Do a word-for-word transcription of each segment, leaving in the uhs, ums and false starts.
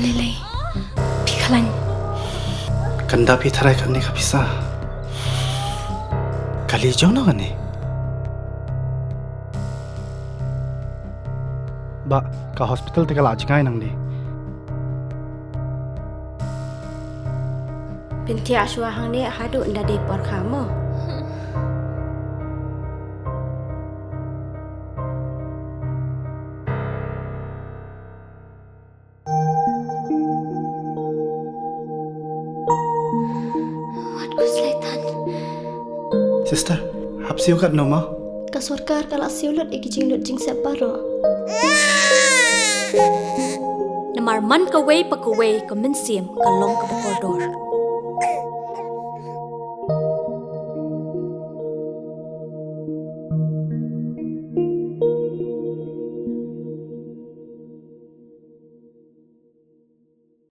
Lele, phi khlañ. Kanda phi tharai kani ka pisa. Kali jong no kani. Ba, ka hospital te ka la jngai nang di. Pynthia shwa hangne haduh nda dei por kha mo. Wat ku slaitan. Sister, hap siew kat no ma? Ka sorkar ka la siew lut i ki jinglut jingsep baroh. Namar man kawei pa kawei ka mynsiem ka long kaba kordor.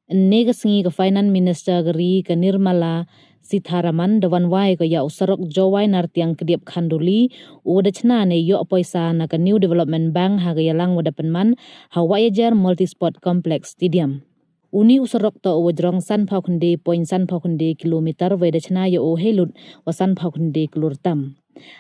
Ynne ka sngi ka Finance Minister ka ri ka Nirmala Sitharaman da wan wai ko ya u surok Jowai Nartiang Kdiap Khanduli, u wa da chna ne yoh poisa na ka New Development Bank ha ka yalang wa da pynman ha Wahiajer Multisport Complex Stadium. Uni u surok toh u wa jrong sanphaw khyndai point sanphaw khyndai kilometer wei da chna ya u heilut wa sanphaw khyndai klur tam.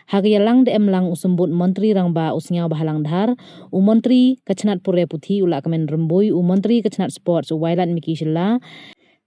Ha ka yalang da em lang u Symbud Montri Rangbah u Sniawbhalang Dhar, u Montri ka chnat pure puthi u Lahkmen Rymbui, u Montri ka chnat Sports u Wailadmiki Shylla,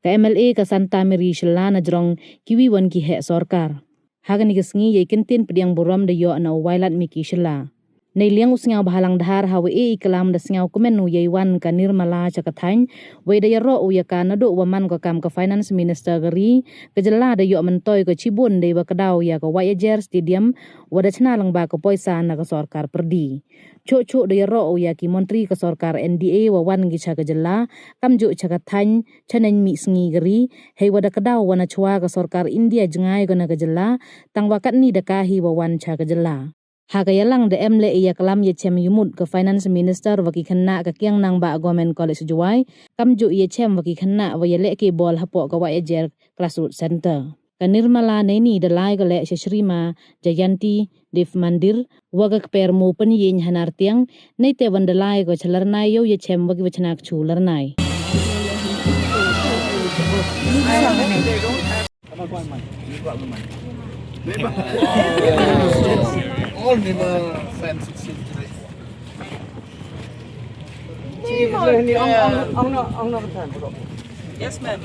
ka M L A ka Santa Mary Shylla na jrong kiwi won ki heh sorkar. Ha kani ka sngi yei kyntien pdiang burom da yoh na u Wailadmiki Shylla. Nei liang u Sniawbhalang Dhar ha wa e i klam da sniaw kmen u yei wan ka Nirmala cha ka thaiñ, wei da yaroh u ya ka naduh wa man ko kam ka Finance Minister ka ri, ka jylla da yoh myntoi ko chibun dei wa kdaw ya ka Wahiajer Stadium, wa da chna lang ba ka poisa na ka sorkar pyrdi. Chuh chuh da yaroh u ya ki montri ka sorkar N D A wa wan ki cha ka jylla, kamjuh cha ka thaiñ, cha neiñ mih sngi ka ri, hei wa da kdaw wa na chwa ka sorkar India jngai ko na ka jylla, tang wa katni da ka hi wa wan cha ka jylla. Ha ka yalang da em le i ya klam ya chem yumut ka Finance Minister wa ki khynnah ka Kiang Nangbah Government College Jowai, kamjuh ya chem wa ki khynnah wa ya leh ki bol hapoh ka Wahiajer Grassroots Center. Ka Nirmala neini da lai ko leh cha Shrima Jayanti Dev Mandir, wa ka kper mo pynyieñ ha Nartiang, neite wan da lai ko cha Lyrnai yow ya chem wa ki wa chna ka chu Lyrnai. All Nirmala fans it seems today. Yes, ma'am.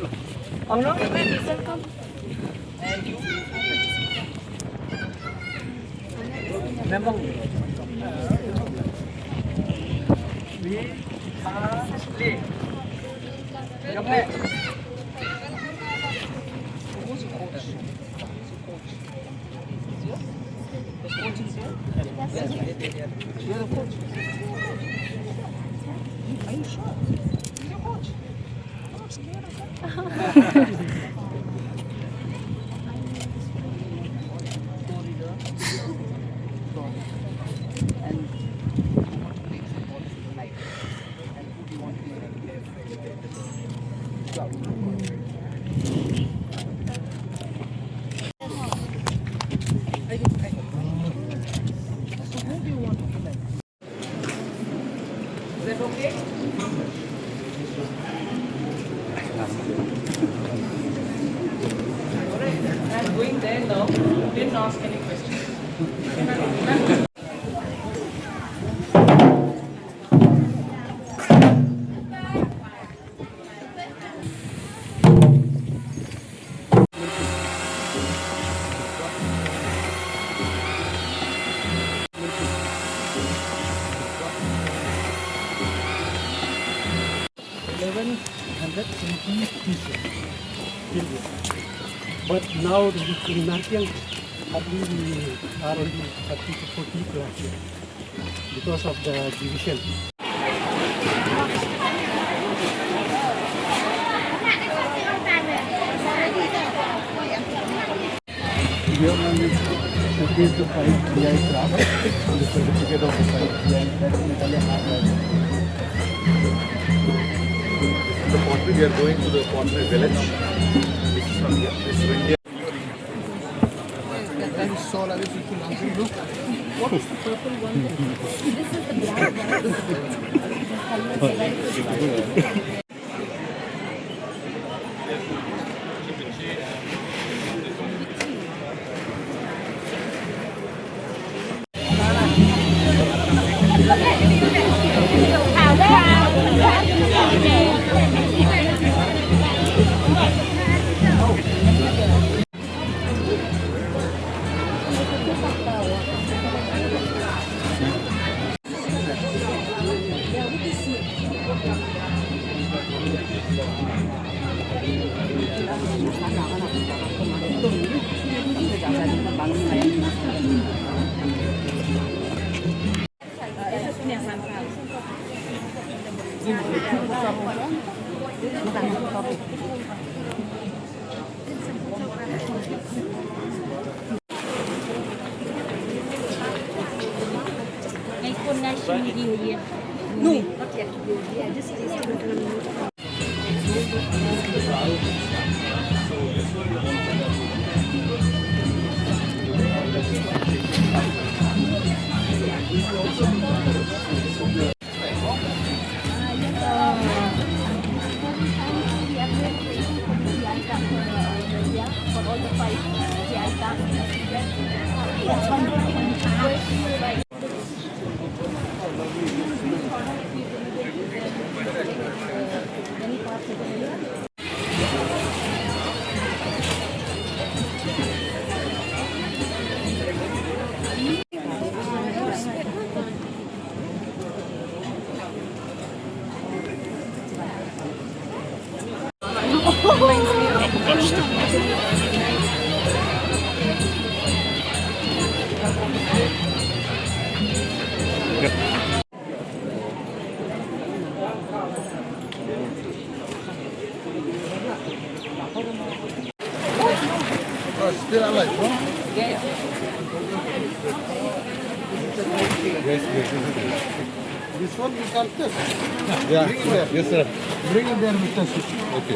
Is that okay? All right, I'm going there now. Didn't ask any questions. Eleven hundred seventy pieces till this. But now in Nartiang, hardly we are only thirty to forty plus here because of the division. Here one is showcase the five G I craft, the certificate of the five G I that Meghalaya has. The pottery, we are going to the pottery village, which is from here, this is India. That, that is so lovely, so you can look. What is the purple one? This is the black one. This is the color is very pretty. No. Oh, still alive, no? Yes, yes, yes. This one we can test. Yeah. Bring it there. Yes, sir. Bring it there, we test it. Okay.